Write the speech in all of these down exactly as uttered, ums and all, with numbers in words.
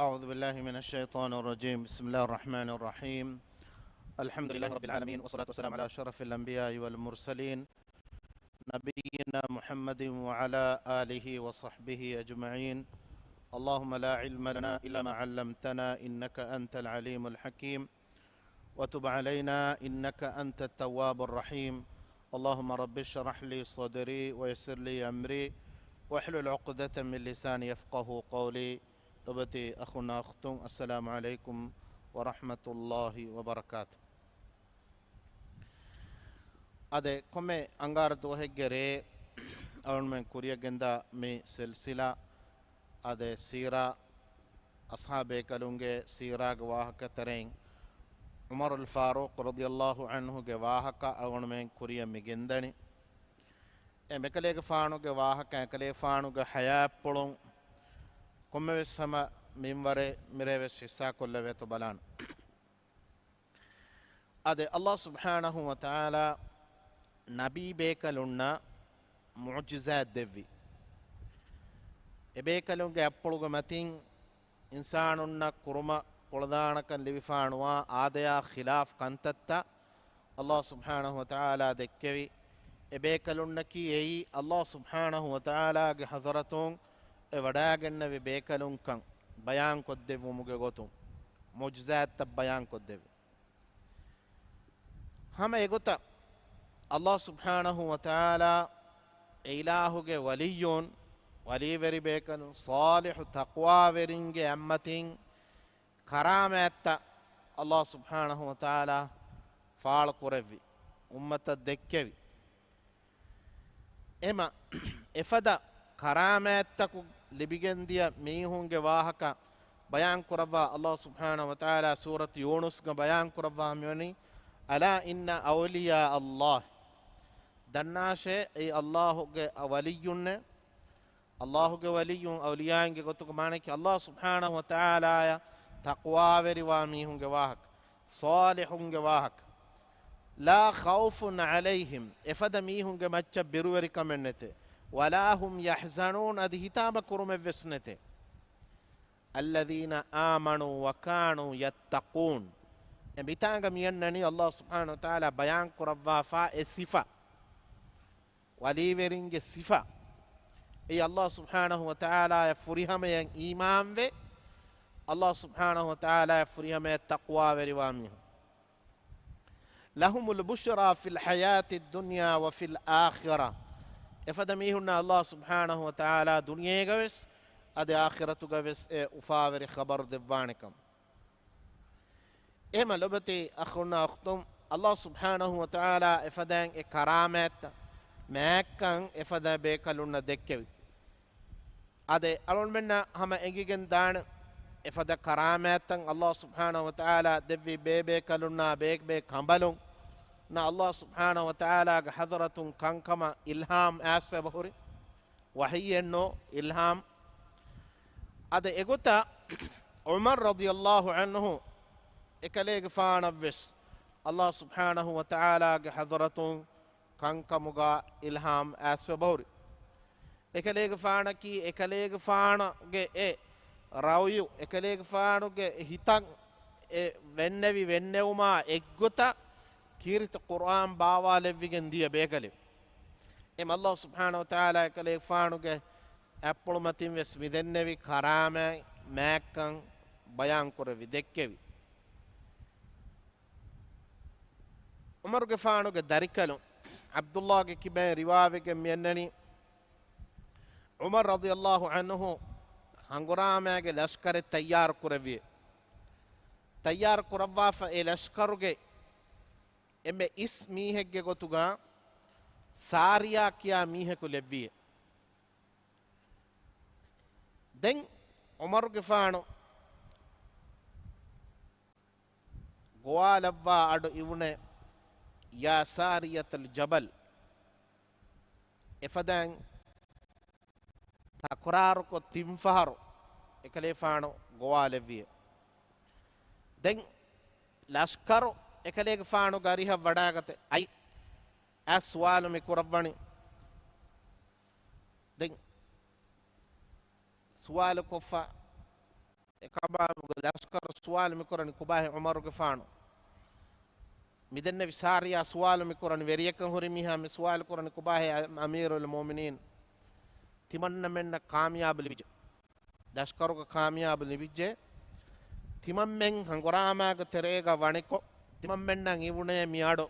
أعوذ بالله من الشيطان الرجيم. بسم الله الرحمن الرحيم. الحمد لله رب العالمين، والصلاة والسلام على أشرف الأنبياء والمرسلين، نبينا محمد وعلى آله وصحبه أجمعين. اللهم لا علم لنا إلا ما علمتنا إنك أنت العليم الحكيم. وتب علينا إنك أنت التواب الرحيم. اللهم رب اشرح لي صدري ويسر لي أمري واحلل عقدة من لساني يفقهوا قولي. ލޮބުވެތި އަޚުންނާ އުޚްތުން، އައްސަލާމު ޢަލައިކުމް ވަރަޙްމަތުﷲި ވަބަރަކާތު. އާދެ، ކޮންމެ އަންގާރަ ދުވަހެއްގެ ރޭ އަޅުންމެން ކުރިއަށް ގެންދާ މި ސިލްސިލާ، އާދެ، ސީރާ، އަޞްޙާބޭކަލުންގެ ސީރާގެ ވާހަކަ ތެރެއިން، ޢުމަރުލް ފާރޫޤު ރަޟިޔަﷲ ޢަންހުގެ ވާހަކަ އަޅުގަނޑުމެން ކުރިއަށް މި ގެންދަނީ. އެ އެކަލޭގެފާނުގެ ވާހަކަ، އެކަލޭފާނުގެ ޙަޔާތްޕުޅުން ކޮންމެވެސް ހަމަ މިންވަރެއް މިރޭ ވެސް ޙިއްޞާކޮށްލެވޭތޯ ބަލާނަން. އާދެ، ﷲ ސުބްޙާނަހޫ ވަތަޢާލާ ނަބީ ބޭކަލުންނަށް މުޢުޖިޒާތް ދެއްވި. އެބޭކަލުންގެ އަތްޕުޅުގެ މަތިން އިންސާނުންނަށް ކުރުމަށް ކުޅަދާނަކަން ލިބިފާނުވާ އާދަޔާ ޚިލާފް ކަންތައްތައް ﷲ ސުބްޙާނަހޫ ވަތަޢާލާ ދެއްކެވި. އެބޭކަލުންނަކީ އެއީ ﷲ ސުބްޙާނަހޫ ވަތަޢާލާގެ ޙަޟްރަތުން އެ ވަޑާގެންނެވި ބޭކަލުންކަން ބަޔާންކޮށްދެއްވުމުގެ ގޮތުން މުޢުޖިޒާތްތައް ބަޔާންކޮށްދެއްވި. ހަމަ އެގޮތަށް ﷲ ސުބްޙާނަހޫ ވަތަޢާލާ އެ އިލާހުގެ ވަލިއްޔުން، ވަލީވެރި ބޭކަލުން، ޞާލިޙު ތަޤްވާވެރިންގެ އަތްމަތިން ކަރާމާތްތައް ﷲ ސުބްޙާނަހޫ ވަތަޢާލާ ފާޅުކުރެއްވި، އުއްމަތަށް ދެއްކެވި. އެމަ، އެފަދަ ކަރާމާތްތަކު ލިބިގެންދިޔަ މީހުންގެ ވާހަކަ ބަޔާންކުރައްވާ ﷲ ސުބްޙާނަހޫ ވަތަޢާލާ ސޫރަތު ޔޫނުސްގަ ބަޔާންކުރައްވާ މިވަނީ، ألا إن أولياء الله. ދަންނާށޭ، އެއީ ﷲގެ ވަލިއްޔުންނޭ. ﷲގެ ވަލިއްޔުން، އައުލިޔާއިންގެ ގޮތުގަ މާނައަކީ ﷲ ސުބްޙާނަހޫ ވަތަޢާލާއަށް ތަޤްވާވެރިވާ މީހުންގެ ވާހަކަ، ޞާލިޙުންގެ ވާހަކަ. لا خوف عليهم، އެފަދަ މީހުންގެ މައްޗަށް ބިރުވެރިކަމެއް ނެތޭ. ولا هم يحزنون، އަދި ހިތާމަ ކުރުމެއްވެސް ނެތޭ. الذين آمنوا وكانوا يتقون. އެ މިތާނގަ މިއަންނަނީ ﷲ ސުބްޙާނަހޫ ވަތަޢާލާ ބަޔާން ކުރައްވާފާ އެ ސިފަ. ވަލީވެރިންގެ ސިފަ. އެއީ ﷲ ސުބްޙާނަހޫ ވަތަޢާލާއަށް ފުރިހަމަޔަށް އީމާންވެ، ﷲ ސުބްޙާނަހޫ ވަތަޢާލާއަށް ފުރިހަމަޔަށް ތަޤްވާވެރިވާ މީހުން. لهم البشرى في الحياة الدنيا وفي الآخرة. އެފަދަ މީހުންނަށް ﷲ ސުބްޙާނަހޫ ވަތަޢާލާ ދުނިޔޭގަވެސް އަދި އާޚިރަތުގަވެސް އެ އުފާވެރި ޚަބަރު ދެއްވާނެކަން. އެހެމަ ލޮބުވެތި އަޚުންނާ އުޚްތުން، ﷲ ސުބްޙާނަހޫ ވަތަޢާލާ އެފަދައިން އެ ކަރާމާތްތައް، މާތްކަން އެފަދަ ބޭކަލުންނަށް ދެއްކެވި. އާދެ، އަޅުންމެންނަށް ހަމަ އެނގިގެން ދާނެ، އެފަދަ ކަރާމާތްތައް ﷲ ސުބްޙާނަހޫ ވަތަޢާލާ ދެއްވި ބޭބޭކަލުންނާ ބޭބޭ ކަނބަލުންނަށް ﷲ ސުބްޙާނަހޫ ވަތަޢާލާގެ ޙަޟްރަތުން ކަންކަމަށް އިލްހާމް އައިސްފަ އެބަހުރި. ވަޙީއެއްނު، އިލްހާމް. އަދި އެގޮތަށް ޢުމަރު ރަޟިޔަﷲ ޢަންހު އެކަލޭގެފާނަށްވެސް ﷲ ސުބްޙާނަހޫ ވަތަޢާލާގެ ޙަޟްރަތުން ކަންކަމުގަ އިލްހާމް އައިސްފަ އެބަހުރި. އެކަލޭގެފާނަކީ އެކަލޭގެފާނުގެ އެ ރައުޔު، އެކަލޭގެފާނުގެ ހިތަށް އެ ވެންނެވި ވެންނެވުމާ އެއްގޮތަށް ކީރިތި ޤުރްއާން ބާވާލެއްވިގެން ދިޔަ ބޭކަލެއް. އެމަ ﷲ ސުބްޙާނަހޫ ވަތަޢާލާ އެކަލޭގެފާނުގެ އަތްޕުޅުމަތިން ވެސް މިދެންނެވި ކަރާމާތް މާތްކަން ބަޔާންކުރެއްވި ދެއްކެވި. ޢުމަރުގެފާނުގެ ދަރިކަލުން ޢަބްދުﷲގެ ކިބައިން ރިވާވެގެން މިއަންނަނީ، ޢުމަރު ރަޟިޔަﷲ ޢަންހު ހަނގުރާމައިގެ ލަޝްކަރެއް ތައްޔާރު ކުރެއްވި. ތައްޔާރު ކުރައްވާފަ އެ ލަޝްކަރުގެ އެންމެ އިސް މީހެއްގެ ގޮތުގަ ސާރިޔާ ކިޔާ މީހަކު ލެއްވި. ދެން ޢުމަރުގެފާނު ގޮވާލައްވާ އަޑު އިވުނެ، يا سارية الجبل. އެފަދައިން ތަކުރާރުކޮށް ތިން ފަހަރު އެކަލޭފާނު ގޮވާލެއްވި. ދެން ލަޝްކަރު އެކަލޭގެފާނުގެ އަރިހަށް ވަޑާގަތެ. އައި، އައި ސުވާލު މި ކުރައްވަނީ. ދެން ސުވާލު ކޮށްފަ އެ ކަބާމުގެ ލަޝްކަރު ސުވާލު މިކުރަނީ ކޮބާހޭ ޢުމަރުގެފާނު؟ މިދެންނެވި ސާރިޔާ ސުވާލު މިކުރަނީ، ވެރިޔަކަށް ހުރި މީހާ މި ސުވާލު ކުރަނީ ކޮބާހޭ އަ-، އަމީރުލް މުއުމިނީން؟ ތިމަންނަމެންނަށް ކާމިޔާބު ލިބިއްޖެ. ލަޝްކަރުގަ ކާމިޔާބު ލިބިއްޖެ. ތިމަންމެން ހަނގުރާމާގެ ތެރޭގަ ވަނިކޮށް، ތިމަންމެންނަށް އިވުނޭ މި އަޑު.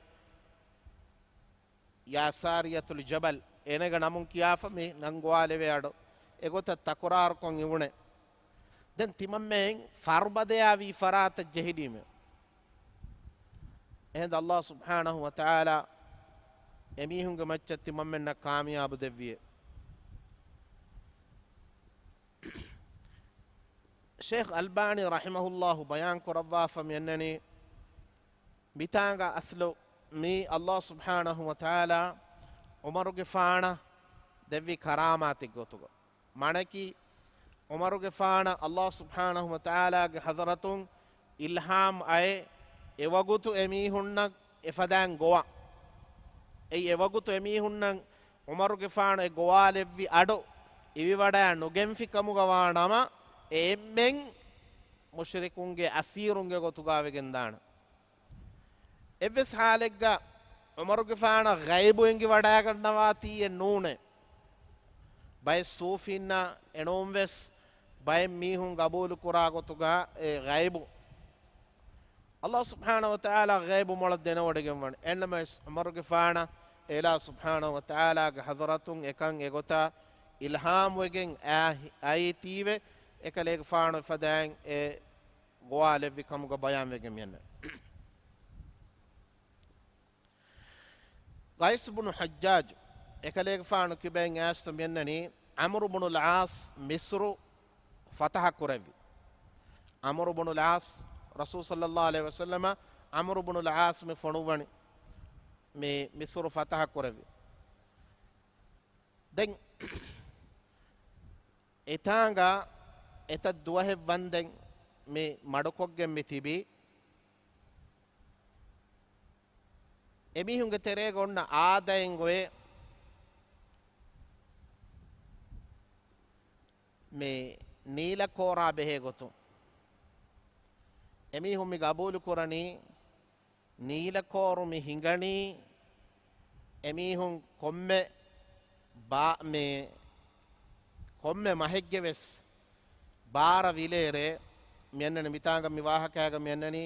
ޔާ ސާރިޔަތުލް ޖަބަލް، އޭނަގެ ނަމުން ކިޔާފަ މި ނަން ގޮވާލެވޭ އަޑު. އެގޮތަށް ތަކުރާރުކޮށް އިވުނެ. ދެން ތިމަންމެން ފަރުބަދަޔާވީ ފަރާތަށް ޖެހިލީމެ. އެހެން ﷲ ސުބްޙާނަހު ވަތަޢާލާ އެމީހުންގެ މައްޗަށް ތިމަންމެންނަށް ކާމިޔާބު ދެއްވިއެ. ޝޭޚް އަލްބާނީ ރަޙިމަހުﷲ ބަޔާން ކުރައްވާފަ މިއަންނަނީ، މިތާނގަ އަސްލު މީ ﷲ ސުބްޙާނަހު ވަތަޢާލާ ޢުމަރުގެފާނަށް ދެއްވި ކަރާމާތެއް ގޮތުގަ. މާނައަކީ، ޢުމަރުގެފާނަށް ﷲ ސުބްޙާނަހު ވަތަޢާލާގެ ޙަޟްރަތުން އިލްހާމް އައެ، އެވަގުތު އެމީހުންނަށް އެފަދައިން ގޮވާ. އެއީ އެވަގުތު އެމީހުންނަށް ޢުމަރުގެފާނު އެ ގޮވާލެއްވި އަޑު އިވިވަޑައި ނުގެންފި ކަމުގަ ވާނަމަ، އެ އެންމެން މުޝްރިކުންގެ އަސީރުންގެ ގޮތުގަ ވެގެންދާނެ. އެއްވެސް ޙާލެއްގަ ޢުމަރުގެފާނަށް ޣައިބު އެނގިވަޑައިގަންނަވާތީއެއް ނޫނޭ. ބައެއް ޞޫފީންނަށް އެނޫންވެސް ބައެއް މީހުން ގަބޫލުކުރާ ގޮތުގަ އެ ޣައިބު ﷲ ސުބްޙާނަހު ވަތަޢާލާ ޣައިބު މޮޅަށް ދެނެވޮޑިގެންވަނީ. އެހެންނަމަވެސް ޢުމަރުގެފާނަށް އެއިލާހު ސުބްޙާނަހު ވަތަޢާލާގެ ޙަޟްރަތުން އެކަން އެގޮތަށް އިލްހާމްވެގެން އައި-، އައީތީވެ، އެކަލޭގެފާނު އެފަދައިން އެ ގޮވާލެއްވި ކަމުގަ ބަޔާންވެގެން މިއަންނަ. ޤައިސް ބުނު ޙައްޖާޖް އެކަލޭގެފާނު ކިބައިން އައިސްތަ މިއަންނަނީ، ޢަމްރު ބުނުލް ޢާޞް މިޞްރު ފަތަޙަ ކުރެއްވި. ޢަމްރު ބުނުލް ޢާޞް، ރަސޫލު ޞައްލައްލާހު ޢަލައިހި ވަސައްލަމަ ޢަމްރު ބުނުލް ޢާޞް މި ފޮނުއްވަނީ، މި މިޞްރު ފަތަޙަ ކުރެއްވި. ދެން އެތާނގަ އެތައް ދުވަހެއް ވަންދެން މި މަޑުކޮށްގެން މި ތިބީ. އެމީހުންގެ ތެރޭގަ އޮންނަ އާދައިން އޮވޭ މި ނީލަ ކޯރާ ބެހޭ ގޮތުން. އެމީހުން މި ގަބޫލު ކުރަނީ، ނީލަ ކޯރު މި ހިނގަނީ އެމީހުން ކޮންމެ ބާ-، މި ކޮންމެ މަހެއްގެ ވެސް ބާރަ ވިލޭރޭ މިއަންނަނީ. މިތާނގަ މި ވާހަކައިގަ މިއަންނަނީ،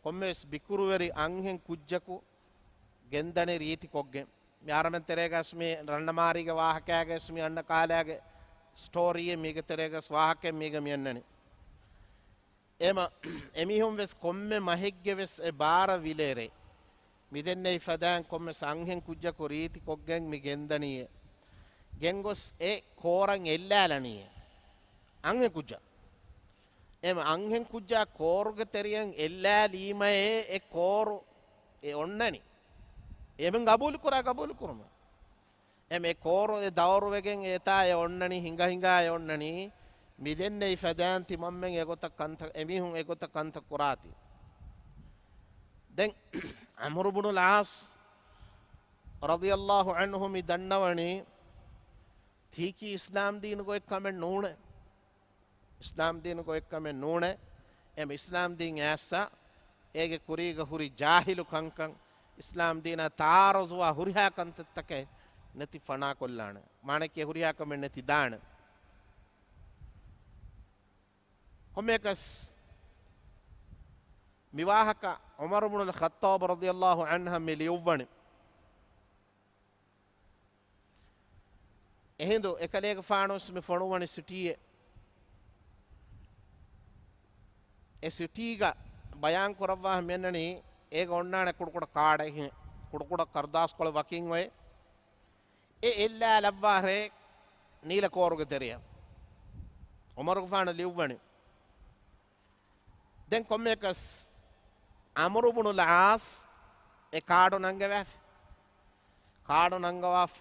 ކޮންމެވެސް ބިކުރުވެރި އަންހެން ކުއްޖަކު ގެންދަނީ ރީތި ކޮށްގެން. މި އަހަރަމެން ތެރޭގަސް މި ރަންނަމާރީގެ ވާހަކައިގަސް މި އަންނަ ކާލާގެ ސްޓޯރީއެއް މީގެ ތެރޭގަސް ވާހަކައެއް މީގަ މި އަންނަނީ. އެމަ، އެމީހުން ވެސް ކޮންމެ މަހެއްގެ ވެސް އެ ބާރަ ވިލޭރޭ. މިދެންނެވި ފަދައިން ކޮންމެސް އަންހެން ކުއްޖަކު ރީތި ކޮށްގެން މި ގެންދަނީއޭ. ގެންގޮސް އެ ކޯރަށް އެއްލާލަނީއޭ. އަންހެން ކުއްޖާ. އެމަ އަންހެން ކުއްޖާ ކޯރުގެ ތެރެއަށް އެއްލާލީމައޭ އެ ކޯރު އެ އޮންނަނީ. އެމެން ގަބޫލު ކުރާ ގަބޫލު ކުރުމަށް. އެމެ ކޯރު އެ ދައުރުވެގެން އެތާ އެ އޮންނަނީ ހިނގަ ހިނގާ އެ އޮންނަނީ. މިދެންނެވި ފަދައިން ތިމަންމެން އެގޮތަށް ކަންތައް، އެމީހުން އެގޮތަށް ކަންތައް ކުރާތީ. ދެން ޢަމްރު ބުނުލް ޢާޞް ރަޟިޔަﷲ ޢަންހު މި ދަންނަވަނީ، ތީކީ އިސްލާމް ދީނުގަ އޮތް ކަމެއް ނޫނޭ. އިސްލާމް ދީނުގަ އޮތް ކަމެއް ނޫނޭ. އެމަ އިސްލާމް ދީން އައިސްސަ އޭގެ ކުރީގަ ހުރި ޖާހިލު ކަންކަން، އިސްލާމް ދީނާ ތަޢާރުޟުވާ ހުރިހާ ކަންތައްތަކެއް ނެތި ފަނާކޮށްލާނެ. މާނައަކީ ހުރިހާ ކަމެއް ނެތި ދާނެ. ކޮންމެއަކަސް މި ވާހަކަ ޢުމަރު ބުނުލް ޚައްޠާބު ރަޟިޔަﷲ ޢަންހަށް މި ލިޔުއްވަނީ. އެހިނދު އެކަލޭގެފާނުވެސް މި ފޮނުއްވަނީ ސިޓީއެއް. އެ ސިޓީގަ ބަޔާން ކުރައްވާ މިއަންނަނީ، އޭގަ އޮންނާނެ ކުޑަކުޑަ ކާޑެއް ހި-، ކުޑަކުޑަ ކަރުދާސްކޮޅެއް ވަކިން އޮތް. އެ އެއްލާލައްވާ ރޭ ނީލަ ކޯރުގެ ތެރެއަށް ޢުމަރުގެފާނު ލިޔުއްވަނީ. ދެން ކޮންމެއަކަސް ޢަމްރު ބުނުލް ޢާޞް އެ ކާޑު ނަންގަވާފި. ކާޑު ނަންގަވާފި.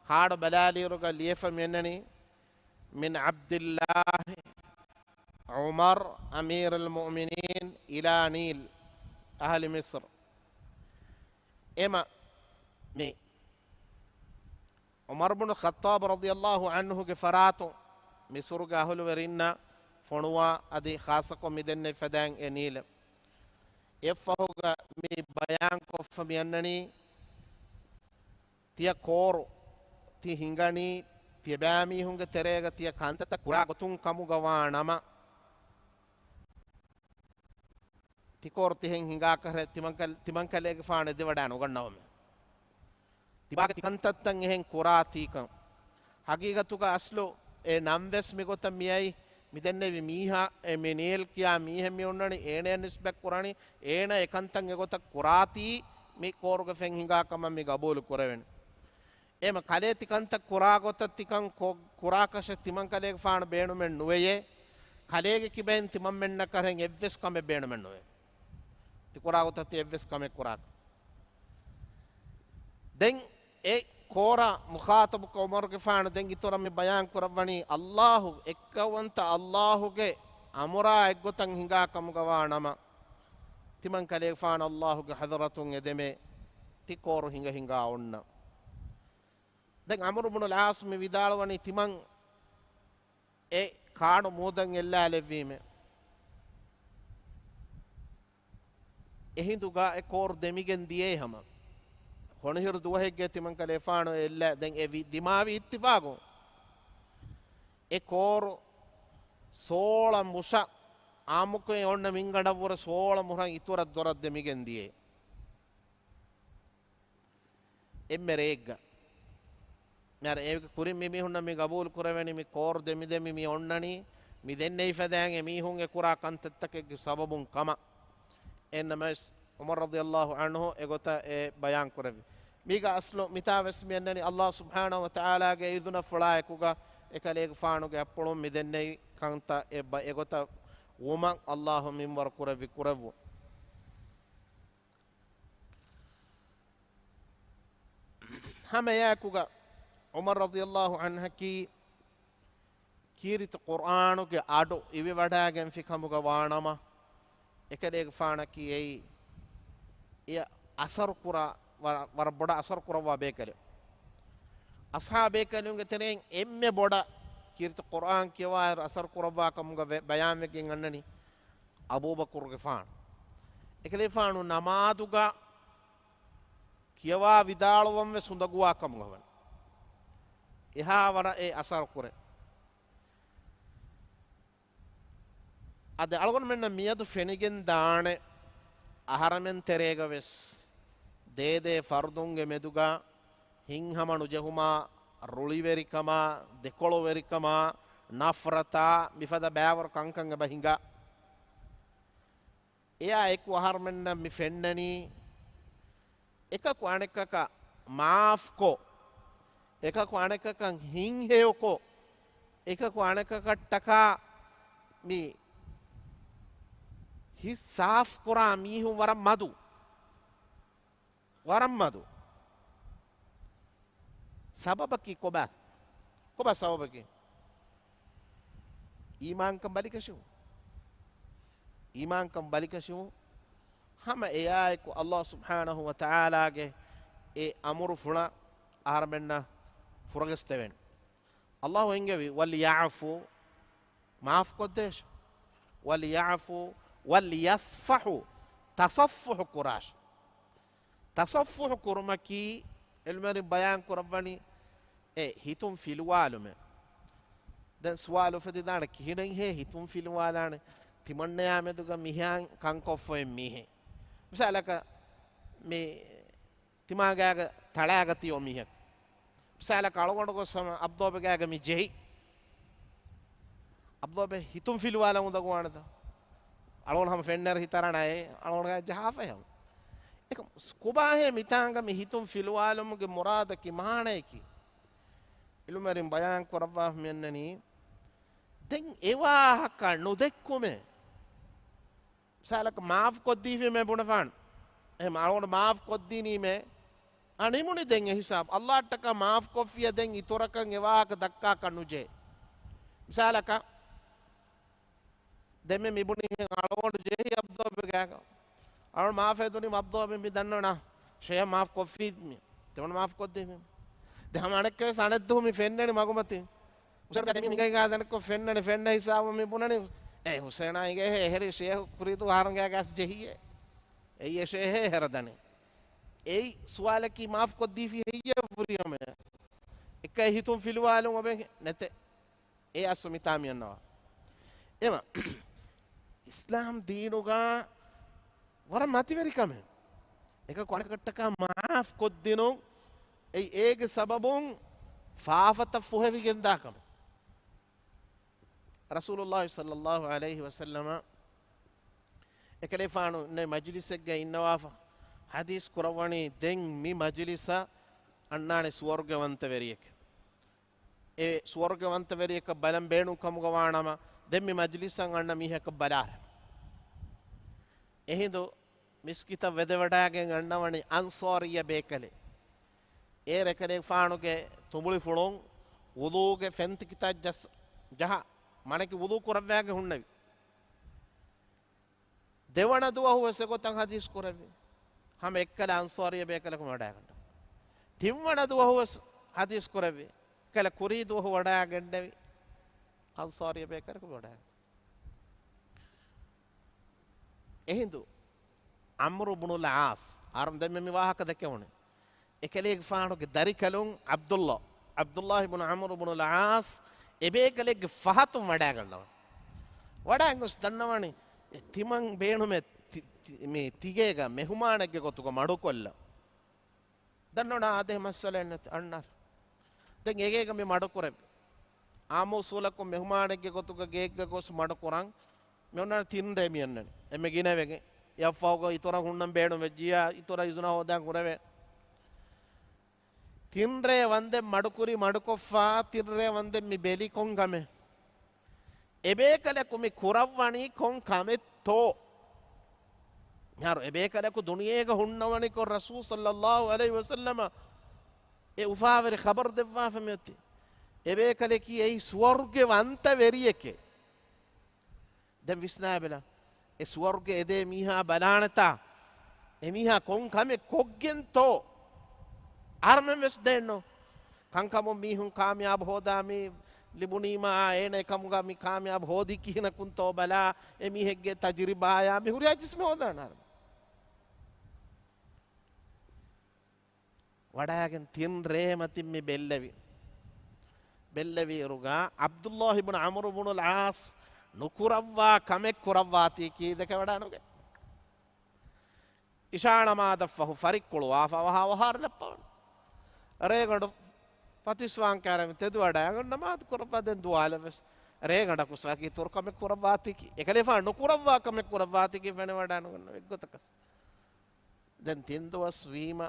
ކާޑު ބަލާލިއިރުގަ ލިޔެފަ މިއަންނަނީ، من عبد الله عمر أمير المؤمنين إلى نيل أهل مصر. އެމަ މި ޢުމަރު ބުނު ޚައްޠާބު ރަޟިޔަﷲ ޢަންހުގެ ފަރާތުން މިޞްރުގެ އަހުލުވެރިންނަށް ފޮނުވާ އަދި ޚާއްޞަކޮށް މިދެންނެވި ފަދައިން އެ ނީލެ. އެއަށްފަހުގަ މި ބަޔާންކޮށްފަ މިއަންނަނީ، ތިޔަ ކޯރު ތި ހިނގަނީ ތިޔަބައިމީހުންގެ ތެރޭގަ ތިޔަ ކަންތައްތައް ކުރާ ގޮތުން ކަމުގަ ވާ ނަމަ، ތިކޯރު ތިހެން ހިނގާކަށެއް ތިމަންކަލް-، ތިމަންކަލޭގެފާނު އެދެވަޑާ ނުގަންނަވަމޭ. ތިބާގެ ތިކަންތައްތައް އެހެން ކުރާތީކަން. ހަގީގަތުގަ އަސްލު އެ ނަންވެސް މިގޮތަށް މިއައީ، މިދެންނެވި މީހާ، އެ މި ނީލް ކިޔާ މީހެއް މި އޮންނަނީ، އޭނަޔަށް ނިސްބަތް ކުރަނީ، އޭނަ އެކަންތައް އެގޮތަށް ކުރާތީ މި ކޯރުގެ ފެން ހިނގާ ކަމަށް މި ގަބޫލު ކުރެވެނީ. އެހެމަ ކަލޭ ތިކަންތައް ކުރާ ގޮތަށް ތިކަން ކޮ-، ކުރާކަށެއް ތިމަންކަލޭގެފާނު ބޭނުމެއް ނުވެޔޭ. ކަލޭގެ ކިބައިން ތިމަންމެންނަށް ކަހަލަ އެއްވެސް ކަމެއް ބޭނުމެއް ނުވޭ. ތި ކުރާ ގޮތަށް ތި އެއްވެސް ކަމެއް ކުރާކަށް. ދެން އެ ކޯރަށް މުޚާޠަބުކޮށް ޢުމަރުގެފާނު ދެން އިތުރަށް މި ބަޔާން ކުރައްވަނީ، އައްލާހު، އެއްކައުވަންތަ އައްލާހުގެ އަމުރާ އެއްގޮތަށް ހިނގާ ކަމުގަ ވާ ނަމަ، ތިމަންކަލޭގެފާނު އައްލާހުގެ ޙަޟްރަތުން އެދެމޭ، ތި ކޯރު ހިނގަ ހިނގާ އޮންނަ. ދެން ޢަމްރު ބުނުލް ޢާޞް މި ވިދާޅުވަނީ، ތިމަން އެ ކާޑު މޫދަށް އެއްލާލެއްވީމޭ، އެހިނދުގަ އެ ކޯރު ދެމިގެން ދިޔައީ ހަމަ. ހޮނިހިރު ދުވަހެއްގެ ތިމަންކަލޭފާނު އެ އެއްލާ-، ދެން އެ ވި-، ދިމާވި އިއްތިފާގު އެ ކޯރު ސޯޅަ މުށަށް އާއްމުކޮށް އޮންނަ މިންގަނޑަށްވުރެ ސޯޅަ މުށަށް އިތުރަށް ދޮރަށް ދެމިގެން ދިޔައީ. އެންމެ ރެއެއްގަ. މިހާރު އޭގެ ކުރިން މި މީހުންނަށް މި ގަބޫލު ކުރެވެނީ، މި ކޯރު ދެމި ދެމި މި އޮންނަނީ، މި ދެންނެވި ފަދައިން އެ މީހުން އެ ކުރާ ކަންތައްތަކެއްގެ ސަބަބުން ކަމަށް. އެހެންނަމަވެސް، ޢުމަރު ރަޟިޔަﷲ ޢަންހު އެގޮތަށް އެ ބަޔާން ކުރެއްވި. މީގަ އަސްލު މިތާ ވެސް މި އަންނަނީ، އައްލާހު ސުބްޙާނަހު ވަ ތަޢާލާގެ އިޒުނަފުޅާ އެކުގަ އެކަލޭގެފާނުގެ އަތްޕުޅުން މި ދެންނެވި ކަންތައް އެ ބަ-، އެގޮތަށް ވުމަށް އައްލާހު މިންވަރު ކުރެއްވި ކުރެއްވުން. ހަމައެއާއެކުގަ ޢުމަރު ރަޟިޔަﷲ ޢަންހަކީ ކީރިތި ޤުރްއާނުގެ އަޑު އިވިވަޑައިގެންފި ކަމުގަ ވާނަމަ، އެކަލޭގެފާނަކީ އެއީ އެ އަސަރު ކުރާ، ވަރަށް، ވަރަށް ބޮޑަށް އަސަރު ކުރައްވާ ބޭކަލެއް. އަޞްޙާބޭކަލުންގެ ތެރެއިން އެންމެ ބޮޑަށް ކީރިތި ޤުރްއާން ކިޔަވާއިރު އަސަރު ކުރައްވާ ކަމުގަ ވެ-، ބަޔާންވެގެން އަންނަނީ އަބޫބަކުރުގެފާނު. އެކަލޭފާނު ނަމާދުގަ ކިޔަވާ ވިދާޅުވަން ވެސް އުނދަގޫވާ ކަމުގަ ވަން. އެހާ ވަރަށް އެ އަސަރު ކުރޭ. އަދި އަޅުގަނޑުމެންނަށް މިއަދު ފެނިގެން ދާނެ، އަހަރެމެން ތެރޭގަ ވެސް ދޭދޭ ފަރުދުންގެ މެދުގަ ހިތްހަމަ ނުޖެހުމާ، ރުޅިވެރިކަމާ، ދެކޮޅުވެރިކަމާ، ނަފްރަތާ، މިފަދަ ބައިވަރު ކަންކަން އެބަ ހިނގާ. އެއާ އެކު އަހަރުމެންނަށް މި ފެންނަނީ، އެކަކު އަނެކަކަށް މާފްކޮށް، އެކަކު އަނެކަކަށް ހިތްހެޔޮކޮށް، އެކަކު އަނެކަކަށްޓަކާ މި ހިތް ސާފް ކުރާ މީހުން ވަރަށް މަދު. ވަރަށް މަދު. ސަބަބަކީ ކޮބާ؟ ކޮބާ ސަބަބަކީ؟ އީމާންކަން ބަލިކަށިވުން. އީމާންކަން ބަލިކަށިވުން. ހަމަ އެއާއެކު އައްލާހު ސުބްޙާނަހު ވަ ތަޢާލާގެ އެ އަމުރުފުޅަށް އަހަރުމެންނަށް ފުރަގަސްދެވެން. އައްލާހު އެންގެވި، ވަލްޔަޢުފޫ، މާފްކޮށްދޭށެ. ވަލްޔަޢުފޫ، ވަލްޔަޞްފަޙޫ، ތަޞައްފުޙު ކުރާށެ. ތަޞައްފުޙު ކުރުމަކީ، ޢިލްމުވެރިން ބަޔާން ކުރައްވަނީ، އެ ހިތުން ފިލުވާލުމެއް. ދެން ސުވާލު އުފެދިދާނެ، ކިހިނެއްހޭ ހިތުން ފިލުވާލާނެ؟ ތިމަންނަޔާ މެދުގަ މިހާ ކަންކޮށްފައި މީހެއް. މިސާލަކަށް، މި ތިމާގާގަ ތަޅާގަ ތިޔޮ މީހެއް. މިސާލަކަށް އަޅުގަނޑު ގޮސް ހަމަ އަބްދޯބެ ގާގަ މި ޖެހި. އަބްދޯބެ ހިތުން ފިލުވާލަން އުނދަގޫވާނެތަ؟ އަޅުގަނޑު ހަމަ ފެންނައިރު ހިތަށް އަރާނައޭ، އަޅުގަނޑު ގާ ޖަހާފައި ހަމަ. އެކަމް ކޮބާހޭ މިތާނގަ މި ހިތުން ފިލުވާލުމުގެ މުރާދަކީ މާނަޔަކީ؟ ޢިލްމުވެރިން ބަޔާން ކުރައްވާ މިއަންނަނީ، ދެން އެވާހަކަ ނުދެއްކުމޭ. މިސާލަކަށް މާފް ކޮށްދީފީމޭ ބުނެފާނެ. އެހެން އަޅުގަނޑު މާފް ކޮށްދިނީމޭ. އާ، ނިމުނީ ދެން އެ ހިސާބު. އައްލާހަށްޓަކާ މާފް ކޮށްފިޔަ ދެން އިތުރަކަށް އެ ވާހަކަ ދައްކާކަށް ނުޖެހޭ. މިސާލަކަށް، ދެންމެ މިބުނީ އަޅުގަނޑު ޖެހި އަބްދޯބެ ގާގަ. އަޅުގަނޑު މާފޭ ދުނީމަ އަބްދޯބެ މި ދަންނަވަން އާ، ޝޭހަށް މާފް ކޮށްފީ މި. ތިމަން މާފް ކޮށްދީފީ. ދެން ހަމަ އަނެއްކާވެސް އަނެއްދުވަހު މި ފެންނަނީ މަގުމަތިން. ހުސޭނުގެ އަތެއް މި ހިނގައިގާ ދަނެއްކޮށް ފެންނަނީ، ފެންނަ ހިސާބު މި ބުނަނީ، އޭ ހުސޭނާ އިނގޭހޭ އެހެރީ ޝޭހު ކުރީދޫ އަހަރުންގެ ގާސް ޖެހިއޭ. އެއީ އެ ޝޭހޭ އެހެރަ ދަނީ. އެއީ ސުވާލަކީ މާފް ކޮށްދީފި ހެއްޔޭ ފުރިހަމަޔަށް؟ އެކައި ހިތުން ފިލުވާލުން އޮބެ ނެތޭ. އެ އަސްލު މިތާ މިއަންނަވާ. އެމަ، އިސްލާމް ދީނުގަ ވަރަށް މަތިވެރި ކަމެއް. އެކަކު އަނެކަކަށްޓަކާ މާފް ކޮށްދިނުން، އެއީ އޭގެ ސަބަބުން ފާފަތައް ފުހެވިގެންދާ ކަމެއް. ރަސޫލުﷲ ޞައްލަﷲ ޢަލައިހި ވަސައްލަމަ އެކަލޭފާނު އިންނަ މަޖިލިސެއްގަ އިންނަވާފަ ޙަދީޘް ކުރައްވަނީ، ދެން މި މަޖިލިސަށް އަންނާނެ ސުވަރުގެވަންތަވެރިއެކެ. އެ ސުވަރުގެވަންތަވެރިޔަކަށް ބަލަން ބޭނުން ކަމުގަ ވާނަމަ، ދެން މި މަޖިލިސަށް އަންނަ މީހަކަށް ބަލާރެ. އެހިނދު މިސްކިތަށް ވެދެވަޑައިގެން އަންނަވަނީ އަންޞާރިއްޔަ ބޭކަލެއް. އޭރު އެކަލޭގެފާނުގެ ތުނބުޅިފުޅުން ވުޟޫގެ ފެންތިކިތައް ޖަސް، ޖަހާ، މަނަކި ވުޟޫ ކުރައްވާގެ ހުންނެވި. ދެވަނަ ދުވަހު ވެސް އެގޮތަށް ޙަދީޘް ކުރެއްވި. ހަމަ އެއްކަލަ އަންޞާރިއްޔަ ބޭކަލަކު ވަޑައިގަންނަ. ތިންވަނަ ދުވަހު ވެސް ޙަދީޘް ކުރެއްވި. އެއްކަލަ ކުރީ ދުވަހު ވަޑައިގެންނެވި. އަންޞާރިއްޔަ ބޭކަލަކު ވަޑައިގަންނަ. އެހިނދު ޢަމްރު ބުނުލް ޢާޞް، އަހަރުން ދެންމެ މި ވާހަކަ ދެކެވުނީ. އެކަލޭގެފާނުގެ ދަރިކަލުން ޢަބްދުﷲ، ޢަބްދުﷲ ބުނު ޢަމްރު ބުނުލް ޢާޞް އެބޭކަލެއްގެ ފަހަތުން ވަޑައިގަންނަވަން. ވަޑައިގޮސް ދަންނަވަނީ، ތިމަން ބޭނުމޭ ތި-، ތި-، މި ތިގޭގަ މެހުމާނެއްގެ ގޮތުގަ މަޑުކޮށްލަން. ދަންނަވަން އާދޭ މައްސަލައެއް ނެތި އަންނާރ. ދެން އެގޭގަ މި މަޑުކުރެއްވި. އާއްމު އުސޫލަކުން މެހުމާނެއްގެ ގޮތުގަ ގެއެއްގަ ގޮސް މަޑުކުރަން. މި އޮންނާނެ ތިން ރޭ މި އަންނަނީ. އެންމެ ގިނަވެގެން. އެއަށްފަހުގަ އިތުރަށް ހުންނަން ބޭނުން ވެއްޖިއްޔާ، އިތުރަށް އިޒުނަ ހޯދާން ކުރެވޭ. ތިން ރޭ ވަންދެން މަޑުކުރި މަޑުކޮށްފަ، ތިން ރޭ ވަންދެން މި ބެލި ކޮން ކަމެއް؟ އެބޭކަލަކު މި ކުރައްވަނީ ކޮން ކަމެއްތޯ؟ މިހާރު އެބޭކަލަކު ދުނިޔޭގަ ހުންނަވަނިކޮށް ރަސޫލު ޞައްލަﷲ ޢަލައިހި ވަސައްލަމަ އެ އުފާވެރި ޚަބަރު ދެއްވާފަ މިއޮތީ. އެބޭކަލަކީ އެއީ ސުވަރުގެ ވަންތަވެރިއެކޭ. ދެން ވިސްނާބަލަ، އެ ސުވަރުގެ އެދޭ މީހާ ބަލާނެތާ، އެ މީހާ ކޮން ކަމެއް ކޮށްގެންތޯ؟ އަހަރުމެން ވެސް ދޭންނު. ކަންކަމުން މީހުން ކާމިޔާބު ހޯދާ މި ލިބުނީމާ، އޭނަ އެކަމުގަ މި ކާމިޔާބު ހޯދީ ކިހިނަކުންތޯ ބަލާ، އެ މީހެއްގެ ތަޖުރިބާޔާ މި ހުރިހާ ޖިސްމެއް ހޯދާނެ އަހަރުމެން. ވަޑައިގެން ތިން ރޭ މަތިން މި ބެއްލެވި. ބެއްލެވިއިރުގަ ޢަބްދުﷲ ބުނު ޢަމްރު ބުނުލް ޢާޞް ނުކުރައްވާ ކަމެއް ކުރައްވާތީ ކީ ދެކެވަޑައިނުގެ. ޢިޝާ ނަމާދަށްފަހު ފަރިއްކުޅުވާފަ އަވަހާ އަވަހާރަ ލައްޕަވަން. ރޭގަނޑު ފަތިސްވާން ކާރަމި ތެދުވަޑައިގަން ނަމާދު ކުރައްވާ ދެން ދުވާލަށް ވެސް. ރޭގަނޑަކުސް ވަކި އިތުރު ކަމެއް ކުރައްވާތީކީ. އެކަލޭފާނު ނުކުރައްވާ ކަމެއް ކުރައްވާތީކީ ފެނިވަޑައިނުގަންނަ އެއްގޮތަކަސް. ދެން ތިން ދުވަސް ވީމަ،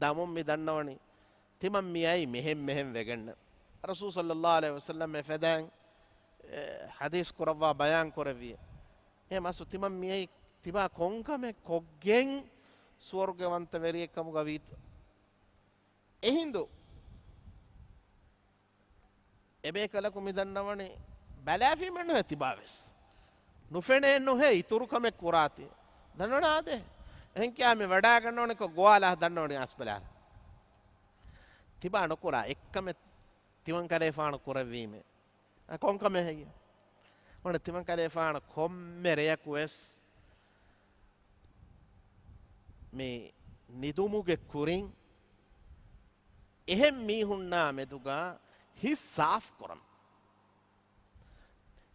ދަމުން މި ދަންނަވަނީ، ތިމަން މިއައީ މެހެން މެހެން ވެގެންނަށް. ރަސޫލު ޞައްލަﷲ ޢަލައިހި ވަސައްލަމް އެ ފެދައިން، އެ، ޙަދީޘް ކުރައްވާ ބަޔާން ކުރެއްވި. އެހެން އަސްލު ތިމަން މިއައީ ތިބާ ކޮން ކަމެއް ކޮށްގެން ސުވަރުގެ ވަންތަވެރިއެއް ކަމުގަ ވީތޯ؟ އެހިނދު އެބޭކަލަކު މި ދަންނަވަނީ ބަލާފީމެއް ނުހޭ ތިބާވެސް. ނުފެނޭ ނުހޭ އިތުރު ކަމެއް ކުރާތީ. ދަންނަވަނާދޭ. އެހެންކިޔާ މި ވަޑައިގަންނަވަނިކޮށް ގޮވާލާ ދަންނަވަނީ އަސްބަލާލަ. ތިބާ ނުކުރާ އެއްކަމެއް ތިމަން ކަލޭފާނު ކުރެއްވީމޭ. އަ، ކޮންކަމެއް ހެއްޔޭ؟ އޮންނަ ތިމަން ކަލޭފާނު ކޮންމެ ރެޔަކު ވެސް މި ނިދުމުގެ ކުރިން އެހެން މީހުންނާ މެދުގަ ހިތް ސާފު ކުރަމެ.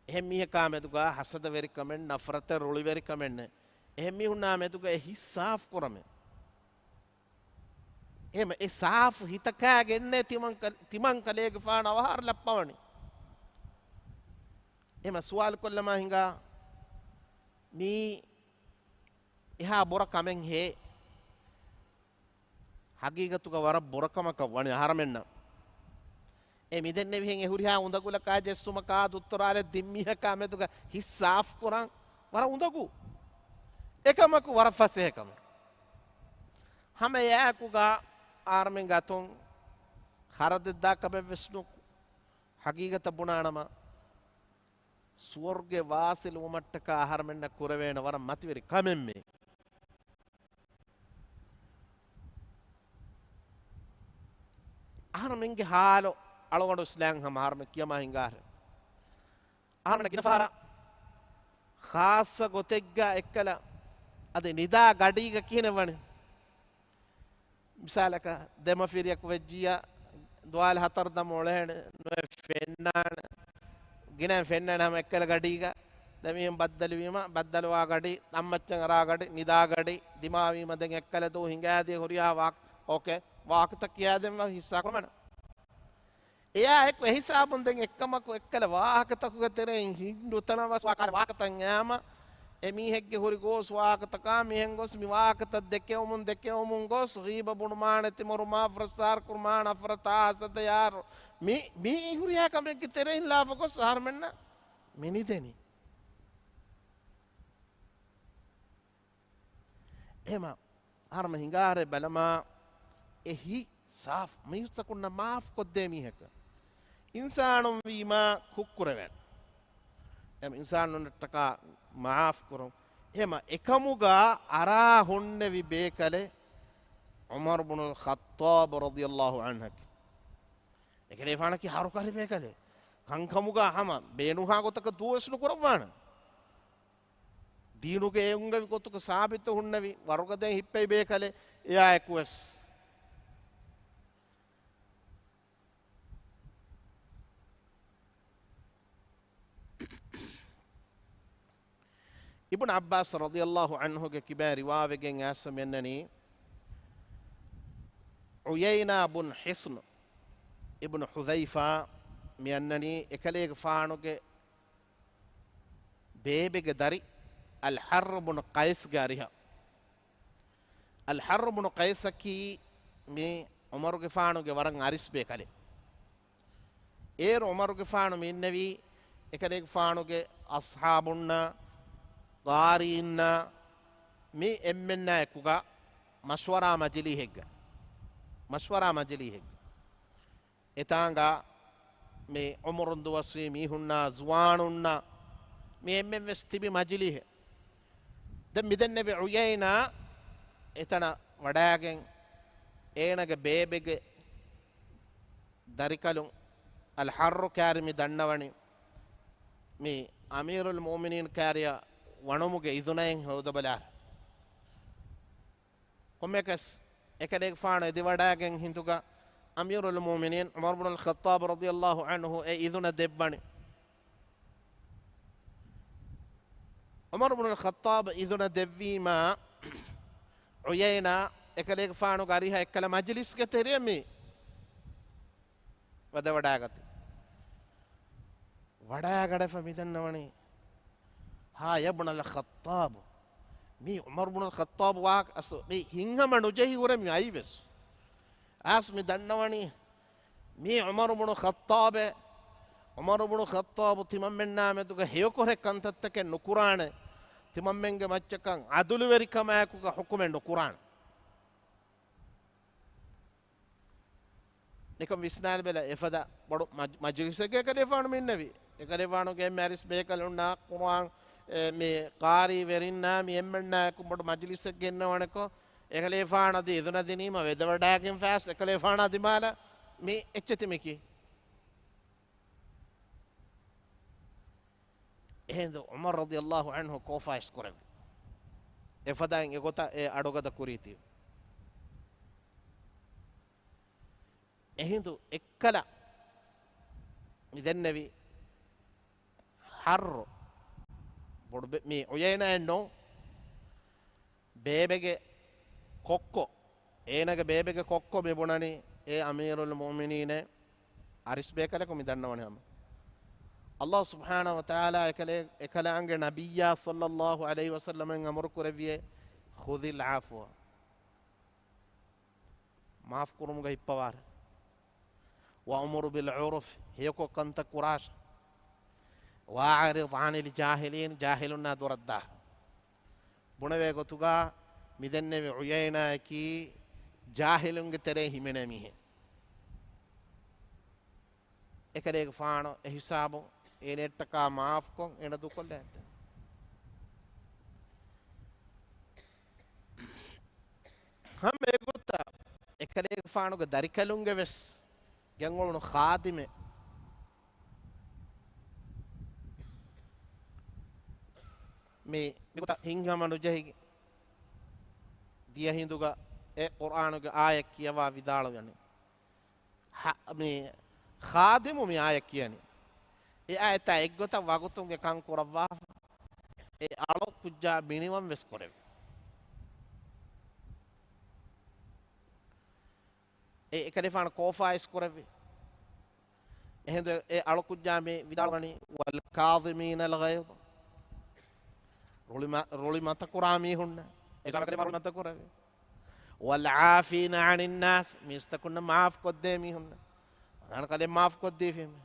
އެހެން މީހަކާ މެދުގަ ހަސަދަވެރިކަމެއް، ނަފްރަތެއް، ރުޅިވެރިކަމެއް ނެތް. އެހެން މީހުންނާ މެދުގަ އެ ހިތް ސާފު ކުރަމެ. އެހެމަ އެ ސާފު ހިތަކާގެންނޭ ތިމަން ކަ-، ތިމަން ކަލޭގެފާނު އަވަހާރަ ލައްޕަވަނީ. އެހެމަ ސުވާލު ކޮށްލަމާ ހިނގާ، މީ އެހާ ބުރަ ކަމެއް ހޭ. ހަގީގަތުގަ ވަރަށް ބުރަ ކަމަކަށް ވަނީ އަހަރަމެންނަށް. އެ މިދެންނެވިހެން އެ ހުރިހާ އުނދަގުލަކާ ޖެއްސުމަކާ ދުއްތުރާލެއް ދިން މީހަކާ މެދުގަ ހިތް ސާފު ކުރަން ވަރަށް އުނދަގޫ. އެކަމަކު ވަރަށް ފަސޭހަ ކަމެއް. ހަމަ އެއާއެކުގަ އަހަރަމެންގެ އަތުން ޚަރަދެއްދާ ކަމެއް ވެސް ނު-، ހަގީގަތަށް ބުނާނަމަ، ސުވަރުގެ ވާސިލް ވުމަށްޓަކާ އަހަރަމެންނަށް ކުރެވޭނެ ވަރަށް މަތިވެރި ކަމެއް މީ. އަހަރަމެންގެ ހާލު އަޅުގަނޑު އިސްލާމް ހަމަ އަހަރުމެން ކިޔަމާ ހިނގާހެން. އަހަރުމެންނަށް ގިނަ ފަހަރަށް ޚާއްޞަ ގޮތެއްގަ އެއްކަލަ އަދި ނިދާ ގަޑީގަ ކިހިނެއް ވަނީ؟ މިސާލަކަށް، ދެމަފިރިޔަކު ވެއްޖިއްޔާ، ދުވާލު ހަތަރު ދަމު އުޅޭނެ، ނުވެ ފެންނާނެ، ގިނައިން ފެންނާނެ ހަމަ އެއްކަލަ ގަޑީގަ، ދެމީހުން ބައްދަލުވީމަ، ބައްދަލުވާ ގަޑި، ތަންމައްޗަށް އަރާ ގަޑި، ނިދާ ގަޑި، ދިމާވީމަ ދެން އެއްކަލަ ދުވަހު ހިނގާދިޔަ ހުރިހާ ވާ-، އޯކޭ، ވާހަކަތައް ކިޔާދެން ހިއްސާ ކުރަމަން. އެއާ އެކު އެހިސާބުން ދެން އެއްކަމަކު އެއްކަލަ ވާހަކަތަކުގެ ތެރެއިން ހިންދު ތަނަވަސް ވާ ކާލަ ވާހަކަތައް އައިމަ، އެ މީހެއްގެ ހުރި ގޯސް ވާހަކަތަކާ މިހެން ގޮސް މި ވާހަކަތައް ދެކެވުމުން ދެކެވުމުން ގޮސް، ޣީބަ ބުނުމާ، ނެތިމުރުމާ، ފުރައްސާރަ ކުރުމާ، ނަފްރަތާ، ހަސަދަޔާ، މި، މި ހުރިހާ ކަމެއްގެ ތެރެއިން ލާފަ ގޮސް އަހަރުމެންނަށް މި ނިދެނީ. އެހެމަ އަހަރުމެން ހިނގާހަރެ ބަލަމާ، އެ ހިތް ސާފު މީސްތަކުންނަށް މާފު ކޮށްދޭ މީހަކަށް އިންސާނުން ވީމާ ކުށްކުރެވޭ. އެމަ އިންސާނުންނަށްޓަކާ މާފު ކުރުން. އެމަ އެކަމުގަ އަރާ ހުންނެވި ބޭކަލެއް ޢުމަރު ބުނުލް ޚައްޠާބު ރަޟިޔަﷲ ޢަންހަކީ. އެކަލޭފާނަކީ ހަރުކަށި ބޭކަލެއް. ކަންކަމުގަ ހަމަ ބޭނުންހާ ގޮތަކަށް ދޫވެސް ނުކުރައްވާނެ. ދީނުގެ އެއުނގެވި ގޮތުގަ ސާބިތު ހުންނެވި ވަރުގަދައިން ހިއްޕެވި ބޭކަލެއް އެއާއެކުވެސް. އިބްނު ޢައްބާސް ރަޟިޔަﷲ ޢަންހުގެ ކިބައިން ރިވާވެގެން އައިސް މިއަންނަނީ، ޢުޔައިނާ ބުން ޙިޞްން އިބްނު ޙުޛައިފާ މިއަންނަނީ، އެކަލޭގެފާނުގެ ބޭބެގެ ދަރި އަލްޙައްރު ބުނު ޤައިސްގެ އަރިހަށް. އަލްޙައްރު ބުނު ޤައިސަކީ މި ޢުމަރުގެފާނުގެ ވަރަށް އަރިސް ބޭކަލެއް. އޭރު ޢުމަރުގެފާނު މި އިންނެވީ އެކަލޭގެފާނުގެ އަޞްޙާބުންނާ، ޤާރީންނާ، މި އެންމެންނާ އެކުގަ މަޝްވަރާ މަޖިލީހެއްގަ، މަޝްވަރާ މަޖިލީހެއްގަ. އެތާނގަ މި ޢުމުރުން ދުވަސްވީ މީހުންނާ، ޒުވާނުންނާ، މި އެންމެން ވެސް ތިބި މަޖިލީހެއް. ދެން މިދެންނެވި ޢުޔައިނާ އެތަނަށް ވަޑައިގެން، އޭނަގެ ބޭބެގެ ދަރިކަލުން އަލްޙައްރު ކާރި މި ދަންނަވަނީ، މި އަމީރުލް މުއުމިނީން ކާރިއަށް ވަނުމުގެ އިޒުނައެއް ހޯދަބަލާ. ކޮންމެއަކަސް އެކަލޭގެފާނު އެދިވަޑައިގެން ހިނދުގަ އަމީރުލް މުއުމިނީން ޢުމަރު ބުނުލް ޚައްޠާބު ރަޟިޔަﷲ ޢަންހު އެ އިޒުނަ ދެއްވަނީ. ޢުމަރު ބުނުލް ޚައްޠާބު އިޒުނަ ދެއްވީމާ، ޢުޔައިނާ އެކަލޭގެފާނުގެ އަރިހަށް އެއްކަލަ މަޖިލިސްގެ ތެރެއަށް މި ވަދެވަޑައިގަތީ. ވަޑައިގަޑެފަ މި ދަންނަވަނީ، ހާ ޔަބްނަލް ޚައްޠާބު، މީ ޢުމަރު ބުނުލް ޚައްޠާބު ވާހަކަ އަސްލު މީ ހިތްހަމަ ނުޖެހި ހުރެ މި އައިވެސް. އައިސް މި ދަންނަވަނީ، މީ ޢުމަރު ބުނު ޚައްޠާބެއް، ޢުމަރު ބުނު ޚައްޠާބު ތިމަންމެންނާ މެދުގަ ހެޔޮކޮށް ކަންތައްތަކެއް ނުކުރާނެ، ތިމަންމެންގެ މައްޗަކަށް ޢަދުލުވެރިކަމާއެކުގަ ޙުކުމެއް ނުކުރާނެ. ނިކަން ވިސްނާލިބެލަ އެފަދަ ބޮޑު މަޖް-، މަޖިލިސެއްގެ އެކަލޭފާނު މި އިންނެވީ. އެކަލޭފާނުގެ އެންމެ އަރިސް ބޭކަލުންނާ ޤުރުއާން، އެ، މި ޤާރީ ވެރިންނާ މި އެންމެންނާއެކު ބޮޑު މަޖިލިސެއްގެ އިންނަވަނެކޮ، އެކަލޭފާނަށް އިޒުނަ ދިނީމަ ވެދެވަޑައިގެން ފަސް އެކަލޭފާނާ ދިމާލަށް މި އެއްޗެތި މިކީ. އެހިނދު ޢުމަރު ރަޟިޔަﷲ ޢަންހު ކޯފާ އިސްކުރެއްވި. އެފަދައިން އެގޮތަށް އެ އަޑުގަދަ ކުރީތީ. އެހިނދު އެއްކަލަ މި ދެންނެވި ޙައްރު ބޮޑު ބެ-، މި ޢުޔައިނާއެއް ނޫން. ބޭބެގެ ކޮއްކޮ، އޭނަގެ ބޭބެގެ ކޮއްކޮ މި ބުނަނީ، އޭ އަމީރުލް މުއުމިނީނޭ، އަރިސް ބޭކަލަކު މި ދަންނަވަނީ ހަމަ. ﷲ ސުބްޙާނަހޫ ވަތަޢާލާ އެކަލޭ-، އެކަލާނގެ ނަބިއްޔާ ޞައްލައްލާހު ޢަލައިހި ވަސައްލަމައިން އަމުރު ކުރެއްވިއޭ، خذ العفو. މާފު ކުރުމުގަ ހިއްޕަވާރެ. وأمر بالعرف، ހެޔޮކޮށް ކަންތައް ކުރާށެ. وأعرض عن الجاهلين، ޖާހިލުންނާ ދުރަށްދާށެ. ބުނެވޭ ގޮތުގަ މި ދެންނެވި ޢުޔައިނާއަކީ ޖާހިލުންގެ ތެރޭ ހިމެނޭ މީހެއް. އެކަލޭގެފާނު އެހިސާބުން އޭނައަށްޓަކާ މާފުކޮށް އޭނަ ދޫކޮށްލަ އެއްތަ؟ ހަމަ އެގޮތަށް އެކަލޭގެފާނުގެ ދަރިކަލުންގެ ވެސް ގެންގުޅުނު ޚާދިމެއް މި، މިގޮތަށް ހިތްހަމަ ނުޖެހިގެން ދިޔަ ހިނދުގަ އެ ޤުރްއާނުގެ އާޔަތް ކިޔަވާ ވިދާޅުވަނީ. ހަ-، މި ޚާދިމު މި އާޔަތް ކިޔަނީ. އެ އާޔަތާ އެއްގޮތަށް ވަގުތުންގެ ކަން ކުރައްވާފަ، އެ އަޅު ކުއްޖާ މިނިވަން ވެސް ކުރެވި. އެ އެކަލޭފާނު ކޯފާ އިސް ކުރެއްވި. އެހެން އެ އަޅުކުއްޖާ މި ވިދާޅުވަނީ، "والكاظمين الغيظ." ރުޅި މަ-، ރުޅި މަތަކުރާ މީހުންނަށް. އެ ސާބަކަލޭ ރުޅި މަތަކުރެވި. "والعافين عن الناس." މީސްތަކުންނަށް މާފް ކޮށްދޭ މީހުންނަށް. އަންނަ ކަލޭ މާފް ކޮށްދީފީމެ.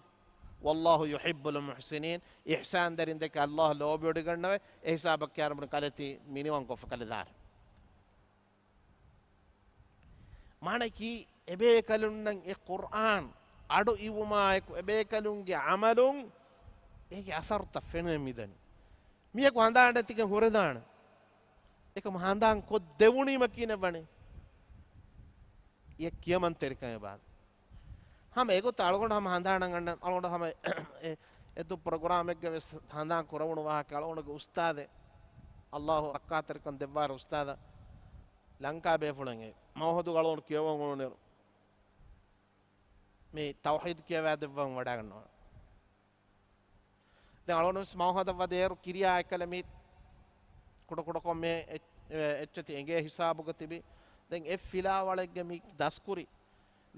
"والله يحب المحسنين." އިޙްސާންދަރިން ދެކެ ﷲ ލޯބިވޮޑިގަންނަވެ. އެ ހިސާބަށް ކިޔާރުމުން ކަލެތި މިނިވަން ކޮށްފަ ކަލެ ދާރެ. މާނައަކީ، އެބޭކަލުންނަށް އެ ޤުރްއާން އަޑު އިވުމާއެކު، އެބޭކަލުންގެ ޢަމަލުން އޭގެ އަސަރުތައް ފެނޭ މިދަނީ. މީހަކު ހަނދާން ނެތިގެން ހުރެދާނެ. އެކަމު ހަނދާން ކޮށްދެވުނީމަ ކިހިނެއް ވަނީ؟ އެ ކިޔަމަންތެރިކަމެއް ބާ. ހަމަ އެގޮތަށް އަޅުގަނޑު ހަމަ ހަނދާނަށް އަންނަން، އަޅުގަނޑު ހަމަ އެ، އެ ދު ޕްރޮގްރާމެއްގަ ވެސް ހަނދާން ކުރެވުނު ވާހަކަ، އަޅުގަނޑުގެ އުސްތާޛެއް، ﷲ ރައްކާތެރިކަން ދެއްވާރު އުސްތާޛަށް، ލަންކާ ބޭފުޅެއް އެ މައުހަދު އަޅުގަނޑު ކިޔަވަން އުޅުނުއިރު، މި ތައުޙީދު ކިޔަވާ ދެއްވަން ވަޑާގަންނަވާ. ދެން އަޅުގަނޑު ވެސް މައުހަދަށް ވަދެ އޭރު ކިރިޔާ އެކަލަ މި ކުޑަކުޑަކޮށް މި އެއް-، އެއްޗެތި އެނގޭ ހިސާބުގަ ތިބި. ދެން އެއް ފިލާވަޅެއްގެ މި ދަސްކުރި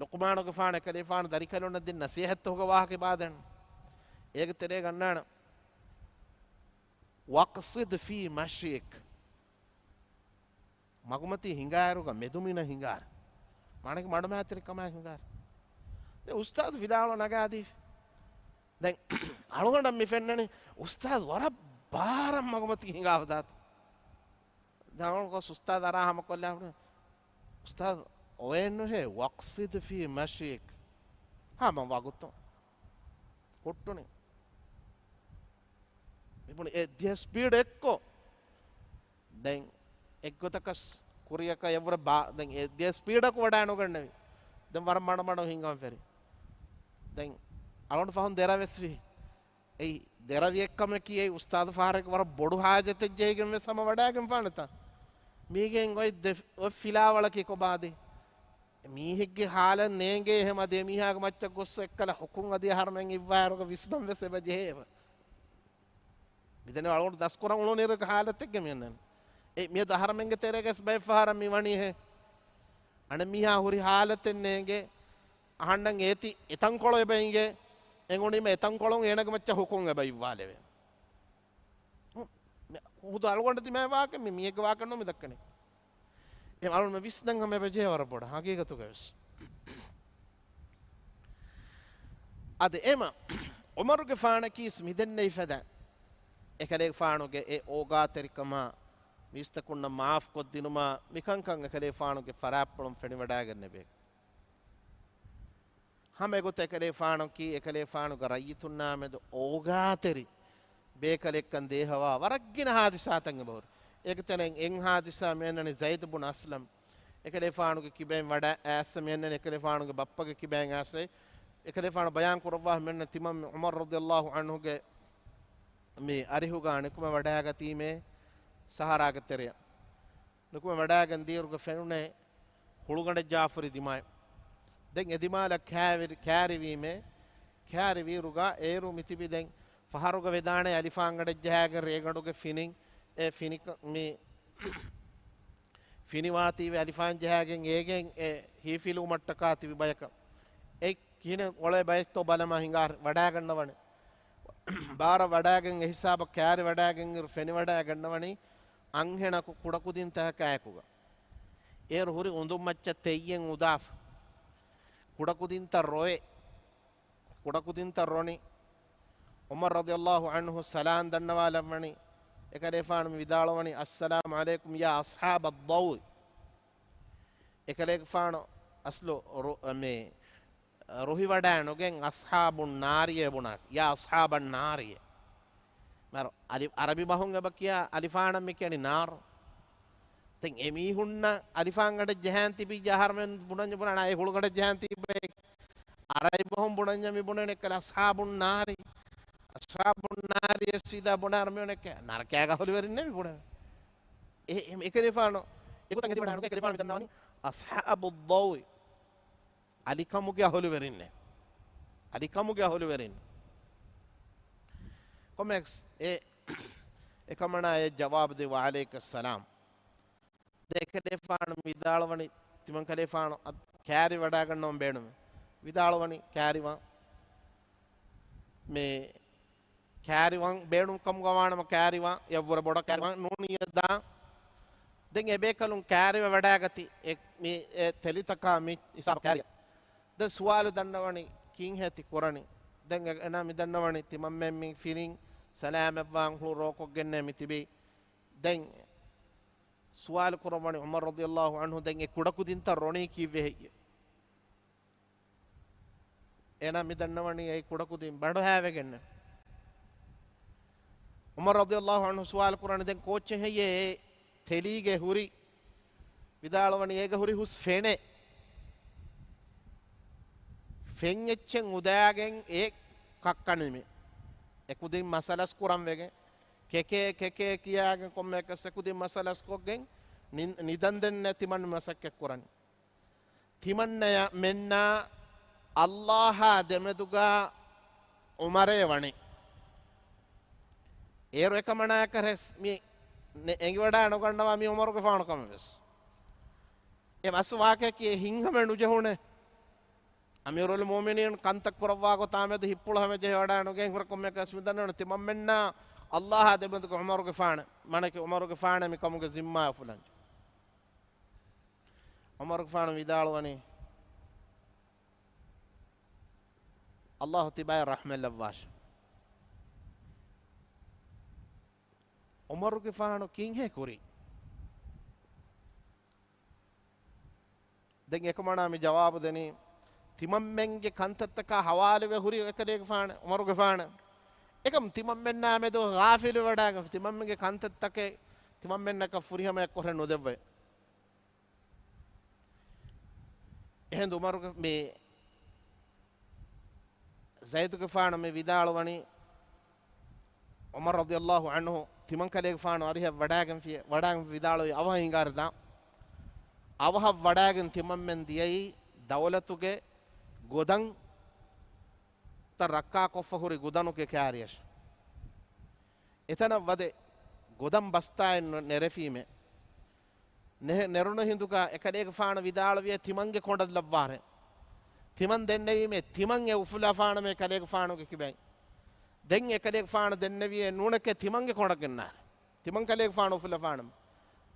ލުޤްމާނުގެފާނު އެކަލޭފާނު ދަރިކަލުންނަށް ދިން ނަސޭހަތްތަކުގެ ވާހަކަ ބާދެން. އޭގެ ތެރޭގަ އަންނާނެ. "واقصد في مشيك." މަގުމަތީ ހިނގާއިރުގަ މެދުމިނަށް ހިނގާރ. މާނައަކީ މަޑުމައިތިރިކަމާ ހިނގާރ. ދެން އުސްތާޛު ފިލާވަޅު ނަގާދީފި. ދެން އަޅުގަނޑަށް މި ފެންނަނީ އުސްތާޛު ވަރަށް ބާރަށް މަގުމަތީ ހިނގާފަ ދާތަ. ދެން އަޅުގަނޑު ގޮސް އުސްތާޛު އަރާ ހަމަ ކޮށްލާފަ، "އުސްތާޛު، އޮވޭންނުހޭ، واقصد في مشيك." ހަމަ ވަގުތު ހުއްޓުނީ. މިބުނި އެ ދިޔަ ސްޕީޑް އެއްކޮށް. ދެން އެއްގޮތަކަސް ކުރިޔަކަށް އެއްވުރެ ބާ-، ދެން އެ ދިޔަ ސްޕީޑަކު ވަޑާނުގަންނެވި. ދެން ވަރަށް މަޑުމަޑު ހިނގަން ފެރި. ދެން އަޅުގަނޑު ފަހުން ދެރަވެސް ވި. އެއީ ދެރަވި އެއްކަމަކީ އެއީ އުސްތާޛު ފަހަރެއްގެ ވަރަށް ބޮޑު ހާޖަތެއް ޖެހިގެން ވެސް ހަމަ ވަޑާގެން ފާނެތާ. މީގެން އޮތް ދެ-، އޮތް ފިލާވަޅަކީ ކޮބާދީ؟ މީހެއްގެ ހާލަށް ނޭނގޭ އެހެމަ ދޭ މީހާގެ މައްޗަށް ގޮސް އެއްކަލަ ހުކުން އަދި އަހަރުމެން އިއްވާއިރުގަ ވިސްނަން ވެސް އެބަ ޖެހޭ އެބަ. މިދެންނެވި އަޅުގަނޑު ދަސްކުރަން އުޅުނުއިރު ހާލަތެއްގެ މިއަންނަނީ. އެ މިއަދު އަހަރަމެންގެ ތެރޭގަސް ބައެއް ފަހަރަށް މި ވަނީހޭ. އަނެއް މީހާ ހުރި ހާލަތެއް ނޭނގޭ. އަހަންނަށް އޭތި އެތަންކޮޅު އެބަ އިނގޭ. އެނގުނީމަ އެތަންކޮޅުން އޭނަގެ މައްޗަށް ހުކުން އެބަ އިއްވާލެވޭ. މި ހުދު އަޅުގަނޑަށް ދިމާވާކަށް މި މީހެއްގެ ވާކަށް ނޫން މި ދައްކަނީ. އެ އަޅުން މި ވިސްނަން ހަމަ އެބަ ޖެހޭ ވަރަށް ބޮޑަށް ހަގީގަތުގަ ވެސް. އަދި އެމަ ޢުމަރުގެފާނަކީސް މިދެންނެވި ފަދަ އެކަލޭގެފާނުގެ އެ އޯގާތެރިކަމާ، މީސްތަކުންނަށް މާފްކޮށްދިނުމާ، މިކަންކަން އެކަލޭގެފާނުގެ ފަރާތްޕުޅުން ފެނިވަޑައިގެންނެވޭ. ހަމަ އެގޮތަށް އެކަލޭގެފާނަކީ އެކަލޭގެފާނުގެ ރައްޔިތުންނާމެދު އޯގާތެރި ބޭކަލެއްކަން ދޭހަވާ ވަރަށް ގިނަ ހާދިސާތައް އެބަހުރި. އޭގެ ތެރެއިން އެއް ހާދިސާ މިއަންނަނީ ޒައިދު ބުން އަސްލަމް އެކަލޭގެފާނުގެ ކިބައިން ވަޑައި އައިސް މިއަންނަނީ އެކަލޭގެފާނުގެ ބައްޕަގެ ކިބައިން އައިސް. އެކަލޭގެފާނު ބަޔާން ކުރައްވާ މިއަންނަ ތިމަން ޢުމަރު ރަޟިޔަﷲ ޢަންހުގެ މި އަރިހުގަ ނިކުމެ ވަޑައިގަތީމޭ ސަހަރާގެ ތެރެއަށް. ނިކުމެ ވަޑައިގެން ދިޔައިރުގަ ފެނުނޭ ހުޅުގަނޑެއް ޖާފުރި ދިމާއެއް. ދެން އެ ދިމާލަށް ކާވި-، ކާރިވީމޭ. ކާރިވިއިރުގަ އޭރު މިތިބި ދެން ފަހަރުގަ ވެދާނެ އަލިފާންގަނޑެއް ޖަހާގެން ރޭގަނޑުގެ ފިނިން އެ ފިނިކަ-، މި ފިނިވާތީވެ އަލިފާން ޖަހާގެން އޭގެން އެ ހީފިލުވުމަށްޓަކާ ތިބި ބަޔަކަށް. އެ ކިހިނެއް އޮޅޭ ބައެއްތޯ ބަލަމާ ހިނގާ ވަޑާގަންނަވަނެ. ބާރަށް ވަޑާގެން އެހިސާބަށް ކާރި ވަޑާގެން އިރު ފެނިވަޑައިގަންނަވަނީ އަންހެނަކު ކުޑަކުދިންތަކާއެކުގަ. އޭރު ހުރި އުނދުންމައްޗަށް ތެއްޔެއް އުދާފަ. ކުޑަކުދިންތައް ރޮއެ. ކުޑަކުދިންތައް ރޮނި. ޢުމަރު ރަޟިޔަﷲ ޢަންހު ސަލާން ދަންނަވާލައްވަނީ. އެކަލޭފާނު މި ވިދާޅުވަނީ، "السلام عليكم يا أصحاب الضوء." އެކަލޭގެފާނު އަސްލު ރު-، މި ރުހިވަޑައި ނުގެން أصحاب النار އޭ ބުނާ، يا أصحاب النار އޭ. މަރު އަލި-، އަރަބި ބަހުން އެބަ ކިޔާ އަލިފާނަށް މި ކިޔަނީ ނާރު. ދެން އެ މީހުންނަށް އަލިފާންގަނޑެއް ޖަހާން ތިބިއްޖެ އަހަރުމެން ބުނަން ބުނާނެ އެ ހުޅުގަނޑެއް ޖަހާން ތިބޭ. ޢަރަބި ބަހުން ބުނަންޏާ މި ބުނަނީ އެއްކަލަ އަޞްޙާބުން ނާރި. އަޞްޙާބުން ނާރި އެއް ސީދާ ބުނާއިރު މި ބުނަނީ ނަރަކައިގެ އަހުލުވެރިންނޭ މި ބުނަނީ. އެ، އެ، އެކަލޭގެފާނު އެގޮތަށް އެނގިވަޑާނުގެ އެކަލޭގެފާނު މި ދަންނަވަނީ އަޞްޙާބުއް ޟައުތް. އަލިކަމުގެ އަހުލުވެރިންނޭ. އަލިކަމުގެ އަހުލުވެރިން. ކޮމެކްސް އެ، އެކަމަނާ އެ ޖަވާބު ދެއްވާ ޢަލައިކައްސަލާމް. ދެ ކަލޭފާނު ވިދާޅުވަނީ، ތިމަން ކަލޭފާނު އަދް ކާރި ވަޑާގަންނަވަން ބޭނުމެ. ވިދާޅުވަނީ ކާރިވާން. މި ކާރިވާން ބޭނުން ކަމުގަ ވާނަމަ ކާރިވާން، އެއަށްވުރެ ބޮޑަށް ކާރިވާން ނޫނިއްޔަތު ދާން. ދެން އެބޭކަލުން ކާރިވެ ވަޑާގަތީ އެ، މި އެ ތެލިތަކާ މި ހިސާބަށް ކާރިއަށް. ދެން ސުވާލު ދަންނަވަނީ ކީއްހޭ ތި ކުރަނީ؟ ދެން އެ، އޭނާ މި ދަންނަވަނީ ތިމަންމެން މި ފިރިން ސަލާމަތްވާން ހުޅު ރޯކޮށްގެންނޭ މި ތިބީ. ދެން ސުވާލު ކުރައްވަނީ ޢުމަރު ރަޟިޔަﷲ ޢަންހު، ދެން އެ ކުޑަކުދިންތައް ރޮނީ ކީއްވެ ހެއްޔޭ؟ އޭނާ މި ދަންނަވަނީ އެ ކުޑަކުދިން ބަނޑުހައިވެގެންނޭ. ޢުމަރު ރަޟިޔަﷲ ޢަންހު ސުވާލު ކުރަނީ ދެން ކޯއްޗެއް ހެއްޔޭ އެ ތެލީގެ ހުރި؟ ވިދާޅުވަނީ އޭގަ ހުރި ހުސް ފެނެއް. ފެން އެއްޗެއް އުދާގެން އެ ކައްކަނިމި. އެ ކުދިން މަސަލަސް ކުރަން ވެގެން. ކެކޭ، ކެކޭ ކިޔާގެން ކޮންމެއަކަސް އެ ކުދިން މަސަލަސް ކޮށްގެން ނި-، ނިދަން ދެންނެ ތިމަން މަސައްކަތް ކުރަނީ. ތިމަންނަޔަށް މެންނާ އައްލާހާ ދެމެދުގަ ޢުމަރޭ ވަނީ. އޭރު އެކަމަނާއަކަށް ވެސް މި ނެ-، އެނގިވަޑާ ނުގަންނަވާ މި ޢުމަރުގެފާނު ކަމެއް ވެސް. އެ މަސް ވާކައަކީ އެ ހިތްހަމަ ނުޖެހުނޭ. އަމީރުލް މުއުމިނީން ކަންތައް ކުރައްވާ ގޮތާމެދު ހިތްޕުޅު ހަމަޖެހިވަޑާ ނުގެން ހުރެ ކޮންމެއަކަސް މި ދަންނަވަނީ ތިމަންމެންނާ އައްލާހާ ދެމެދުގަ ޢުމަރުގެފާނެ، މާނައަކީ ޢުމަރުގެފާނެ މި ކަމުގެ ޒިންމާ އުފުލަންޖެ. ޢުމަރުގެފާނު ވިދާޅުވަނީ، އައްލާހު ތިބާއަށް ރަޙްމަތް ލައްވާށި. ޢުމަރުގެފާނު ކީއްހޭ ކުރީ؟ ދެން އެކަމަނާ މި ޖަވާބު ދެނީ، ތިމަންމެންގެ ކަންތައްތަކާ ހަވާލުވެ ހުރި އެކަލޭގެފާނެ، ޢުމަރުގެފާނެ. އެކަމް ތިމަންމެންނާ މެދު ޣާފިލުވެވަޑާގެން، ތިމަންމެންގެ ކަންތައްތަކެއް ތިމަންމެންނަކަށް ފުރިހަމައަށް ކޮށެއް ނުދެއްވޭ. އެހެން ޢުމަރުގެ މި ޒައިދުގެފާނު މި ވިދާޅުވަނީ، ޢުމަރު ރަޟިޔަﷲ ޢަންހު ތިމަންކަލޭގެފާނު އަރިހަށް ވަޑާގެންފި-، ވަޑާގެން ވިދާޅުވި އަވަހަށް ހިނގާރިދާ، އަވަހަށް ވަޑާގެން ތިމަންމެން ދިޔައީ ދައުލަތުގެ ގުދަންތައް ރައްކާކޮށްފަ ހުރި ގުދަނުގެ ކާރިއަށް. އެތަނަށް ވަދެ ގުދަން ބަސްތާއެއް ނު-، ނެރެފީމޭ. ނެ-، ނެރުނު ހިނދުގަ އެކަލޭގެފާނު ވިދާޅުވިއޭ ތިމަންގެ ކޮނޑަށް ލައްވާށޭ. ތިމަން ދެންނެވީމޭ ތިމަން އެ އުފުލާފާނަމޭ ކަލޭގެފާނުގެ ކިބައިން. ދެން އެކަލޭގެފާނު ދެންނެވިއޭ ނޫނެކޭ ތިމަންގެ ކޮނޑަށް ގެންނާށޭ. ތިމަން ކަލޭގެފާނު އުފުލާފާނަމޭ.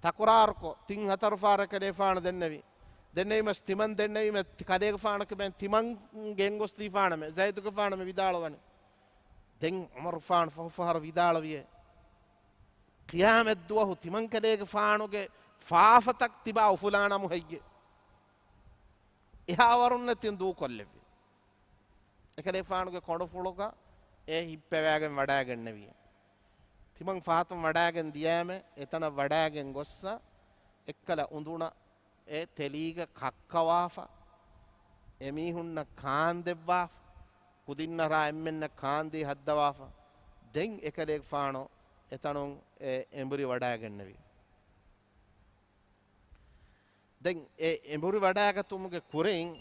ތަކުރާރުކޮށް، ތިން ހަތަރު ފަހަރަށް ކަލޭގެފާނު ދެންނެވި. ދެންނެވީމަސް ތިމަން ދެންނެވީމޭ ތި-، ކަލޭގެފާނު ކިބައިން ތިމަން ގެންގޮސްދީފާނަމޭ. ޒައިދުގެފާނު މި ވިދާޅުވަނީ. ދެން ޢުމަރުގެފާނު ފަހު ފަހަރު ވިދާޅުވިއޭ. ޤިޔާމަތްދުވަހު ތިމަންކަލޭގެފާނުގެ ފާފަތައް ތިބާ އުފުލާނަމު ހެއްޔޭ؟ އެހާވަރުންނެއް ތިން ދޫކޮށްލެއްވި. އެކަލޭގެފާނުގެ ކޮނޑުފުޅުގަ އެ ހިއްޕެވާގެން ވަޑާގެންނެވި. ތިމަން ފަހަތުން ވަޑާގެން ދިޔައިމެ، އެތަނަށް ވަޑާގެން ގޮއްސަ، އެއްކަލަ އުނދުނަށް އެ ތެލީގަ ކައްކަވާފަ، އެމީހުންނަށް ކާންދެއްވާފަ، ކުދިންނަށާ އެންމެންނަށް ކާންދީ ހައްދަވާފަ، ދެން އެކަލޭގެފާނު އެތަނުން އެ އެނބުރި ވަޑާގެންނެވި. ދެން އެ އެނބުރި ވަޑާގަތުމުގެ ކުރިން،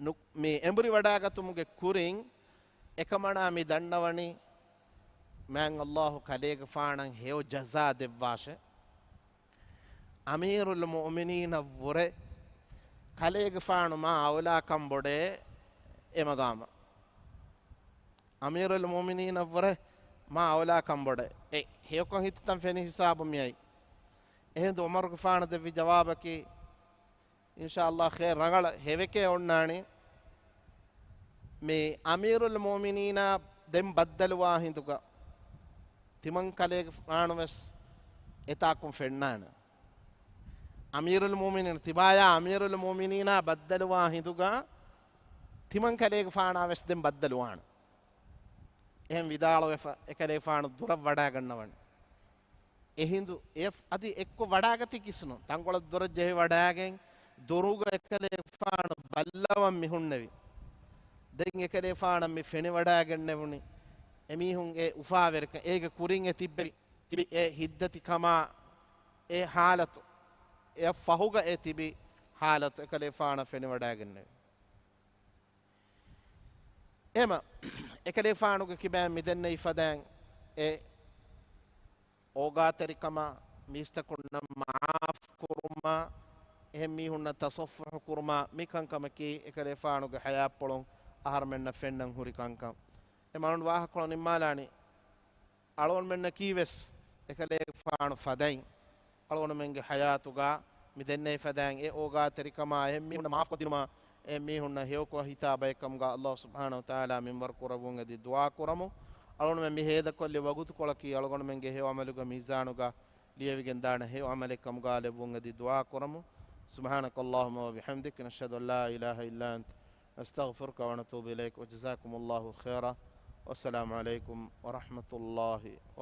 ނު-، މި އެނބުރި ވަޑާގަތުމުގެ ކުރިން އެކަމަނާ މި ދަންނަވަނީ، މާތް ﷲ ކަލޭގެފާނަށް ހެޔޮ ޖަޒާ ދެއްވާށޭ. އަމީރުލް މުއުމިނީނަށްވުރެ ކަލޭގެފާނު މާ އައުލާ ކަންބޮޑޭ އެ މަގާމަށް. އަމީރުލް މުއުމިނީނަށްވުރެ މާ އައުލާ ކަންބޮޑޭ. އެ ހެޔޮކޮށް ހިތަށް ފެނި ހިސާބު މިއައީ. އެހިނދު ޢުމަރުގެފާނު ދެއްވި ޖަވާބަކީ، އިންޝާﷲ ޚޭރް ރަނގަޅަށް ހެވެކޭ އޮންނާނީ. މި އަމީރުލް މުއުމިނީނާ ދެން ބައްދަލުވާ ހިނދުގަ ތިމަން ކަލޭގެފާނު ވެސް އެތާކުން ފެންނާނެ. އަމީރުލް މުއުމިނީން ތިބާޔާ އަމީރުލް މުއުމިނީނާ ބައްދަލުވާ ހިނދުގަ ތިމަން ކަލޭގެފާނާ ވެސް ދެން ބައްދަލުވާނެ. އެހެން ވިދާޅުވެފަ އެކަލޭގެފާނު ދުރަށް ވަޑާގަންނަވަން. އެހިނދު އެ އަދި އެއްކޮށް ވަޑާގަތީ ކިސްނު ތަންކޮޅަށް ދޮރަށް ޖެހި ވަޑާގެން ދުރުގަ އެކަލޭފާނު ބައްލަވަން މި ހުންނެވި. ދެން އެކަލޭފާނަށް މި ފެނިވަޑާގެންނެވުނީ. އެމީހުން އެ އުފާވެރިކަން އޭގެ ކުރިން އެ ތިއްބެވި، ތިބި އެ ހިތްދަތިކަމާ އެ ހާލަތު، އެ ފަހުގަ އެ ތިބި ހާލަތު އެކަލޭފާނަށް ފެނިވަޑާގެންނެވި. އެމަ، އެކަލޭފާނުގެ ކިބައިން މިދެންނެވި ފަދައިން އެ އޯގާތެރިކަމާ، މީސްތަކުންނަށް މަޢާފް ކުރުމާ، އެހެން މީހުންނަށް ތަޞައްފުޙު ކުރުމާ، މި ކަންކަމަކީ އެކަލޭފާނުގެ ޙަޔާތްޕުޅުން އަހަރުމެންނަށް ފެންނަން ހުރި ކަންކަން. އެ މަނުން ވާހަކަކޮޅު ނިންމާލާނީ، އަޅުގަނޑުމެންނަކީ ވެސް އެކަލޭފާނު ފަދައިން، އަޅުގަނޑުމެންގެ ޙަޔާތުގަ މި ދެންނެވި ފަދައިން އެ އޯގާތެރިކަމާ، އެހެން މީހުންނަށް މާފްކޮށްދިނުމާ، އެ މީހުންނަށް ހެޔޮކޮށް ހިތާ ބައެއްކަމުގަ އައްލާހު ސުބްޙާނަހު ވަތަޢާލާ މިންވަރު ކުރައްވުން އެދި ދުޢާ ކުރަމު. އަޅުގަނޑުމެން މި ހޭދަކޮށްލި ވަގުތުކޮޅަކީ އަޅުގަނޑުމެންގެ ހެޔޮ ޢަމަލުގެ މީޒާނުގަ ލިޔެވިގެން ދާނެ ހެޔޮ ޢަމަލެއް ކަމުގަ ލެއްވުން އެދި ދުޢާ ކުރަމު. سبحانك اللهم وبحمدك، نشهد أن لا إله إلا أنت، نستغفرك ونتوب إليك، وجزاكم الله خيرا، والسلام عليكم ورحمة الله